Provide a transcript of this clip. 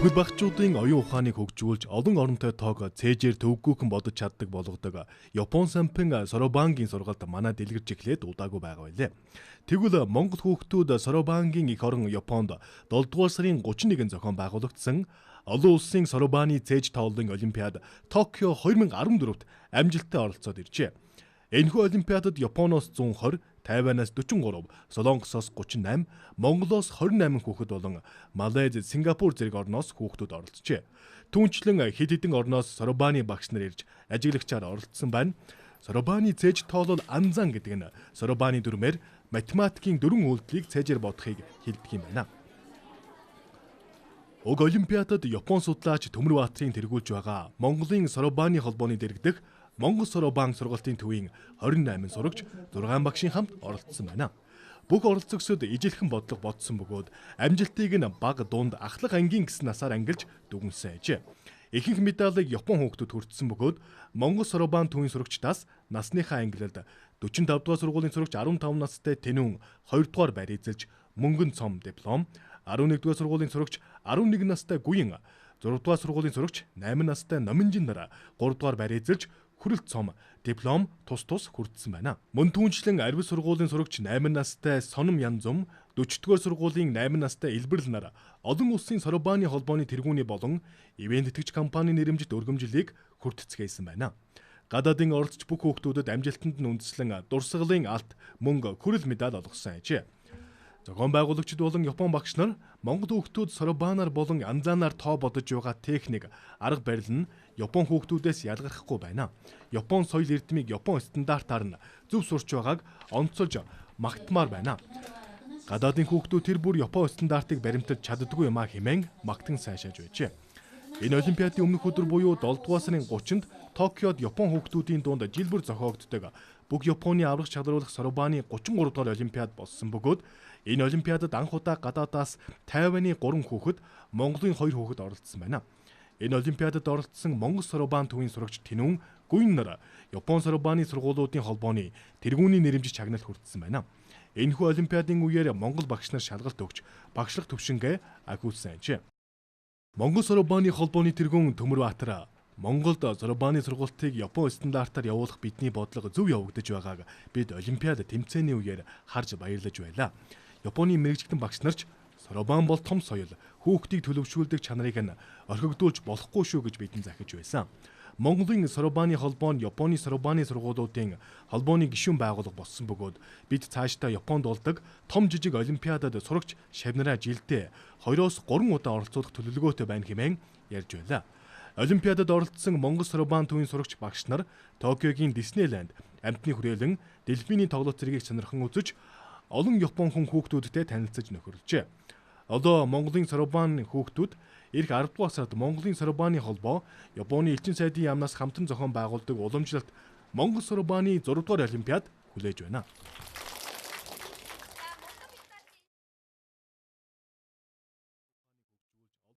Түгэл багчуудын оюун ухааныг хөгжүүлж олон оронтой тоог цээжээр төвгүүхэн бодож чаддаг болгодог Япон сампин Соробангийн сургалт манай дэлгэрч эхлээд удаагүй байгаа байлээ. Тэгвэл Монгол хүүхдүүд Соробангийн эх орон Японд 7 дугаар сарын 31-нд зохион байгуулагдсан олон улсын Соробаны цээж тооллын олимпиад Токио 2014-т амжилттай оролцоод иржээ. Энэхүү олимпиадад Японоос 120, Тайванаас 43, Солонгосоос 38, Монголоос 28 хүүхэд болон Малайз, Сингапур зэрэг орноос хүүхдүүд оролцжээ. Түүнчлэн хэд хэдэн орноос Соробаны багш нар ирж ажиглагчаар оролцсон байна. Соробаны цээж тоолол анзан гэдэг нь Соробаны дүрмээр математикийн дөрвөн үйлдэлийг цээжээр бодохыг хэлдэг юм байна. Уг олимпиадад Япон судлаач Төмөрбаатарын тэргүүлж байгаа Монголын Соробаны холбооны дэргэдэх Монгол Соробан сургалтын төвийн 28 сурагч 6 багшийн хамт оролцсон байна. Бүх оролцогчид ижилхэн бодлого бодсон бөгөөд амжилтыг нь баг, дунд, ахлах ангийн гэсэн насаар ангилж дүгнсэн ажээ. Ихэнх медалийг Япон хүүхдүүд хүртсэн бөгөөд Монгол Соробан төвийн сурагчдаас насныхаа ангилалд 45 дугаар сургуулийн сурагч 15 настай Тэнүүн 2 дугаар байр эзэлж мөнгөн цом диплом, 11 дугаар сургуулийн сурагч 11 настай Гуян, 6 дугаар сургуулийн сурагч 8 настай Номинжин нар 3 дугаар байр эзэлж хүрэлт цом диплом тус тус хүртсэн байна. Мөн түүнчлэн Арвил сургуулийн сурагч 8 настай Соном Янзум, 40 дугаар сургуулийн 8 настай Элбэрл нар олон улсын Соробаны холбооны тэргүүний болон ивээн тэтгэгч компанийн нэрэмжит өргөмжлөлийг хүртцгээсэн байна. Гадаадын оролцож бүх хүүхдүүдэд амжилтанд нь үндэслэн дурсгалын алт, мөнгө, хүрэл медаль олгосон ажээ. Зохион байгуулагчид болон Япон багш нар Монгол хүүхдүүд Соробанаар болон анзаанаар тоо бодож байгаа техник, арга барил нь Япон хүүхдүүдээс ялгархгүй байна. Япон соёл эрдмийг Япон стандартаар нь зөв сурч байгааг онцолж магтмаар байна. Гадаадын хүүхдүүд тэр бүр Япон стандартыг баримталж чаддаггүй юм а хэмээн магтан сайшааж байжээ. Энэ олимпиадын өмнөх өдөр буюу 7 дугаар сарын 30-нд Токиод Япон хүүхдүүдийн дунд жил бүр зохиогддог бүх Японы аврах шалруулах Соробаны 33 дугаар олимпиад болсон бөгөөд энэ олимпиадад анх удаа гадаадаас Тайваны 3 хүүхэд, Монголын 2 хүүхэд оролцсон байна. Энэ олимпиадад оролцсон Монгол Соробан төвийн сурагч Тэнүүн Гуйн нар Япон Соробаны сургуулиудын холбооны тэргүүний нэрэмжит шагнал хүртсэн байна. Энэхүү олимпиадын үеэр Монгол багш нар шалгалт өгч багшлах төвшингээ агуулсан ажээ. Монгол Соробаны холбооны тэргүүн Төмөрбаатар Монголд Соробаны сургалтыг Япон стандартаар явуулах бидний бодлого зөв явагдаж байгааг бид олимпиад тэмцээний үеэр харж баярлаж байлаа. Японы мэргэжилтэн багш нар ч Соробан бол том соёл, хүүхдийг төлөвшүүлдэг чанарыг нь орхигдуулж болохгүй шүү гэж бидэнд захиж байсан. Монголын Соробаны холбоо нь Японы Соробаны сургуулиудын холбооны гишүүн байгууллага болсон бөгөөд бид цаашдаа Японд болдог том жижиг олимпиадад сурагч шавнараа жилдээ 2-3 удаа оролцуулах төлөвлөгөөтэй байна хэмээн ярьж байлаа. Олимпиадад оролцсон Монгол Соробан төвийн сурагч багш нар Токиогийн Диснейленд, амьтны хүрээлэн, дельфиний тоглолт зэргийг сонирхон үзэж олон Япон хүн хүүхдүүдтэй танилцаж нөхөрлөжээ. Одоо Монголын Соробан хүүхдүүд ирэх 10 дугаар сард Монголын Соробаны холбоо Японы элчин сайдын яамнаас хамтран зохион байгуулдаг уламжлалт Монгол Соробаны 6 дугаар олимпиад хүлээж байна.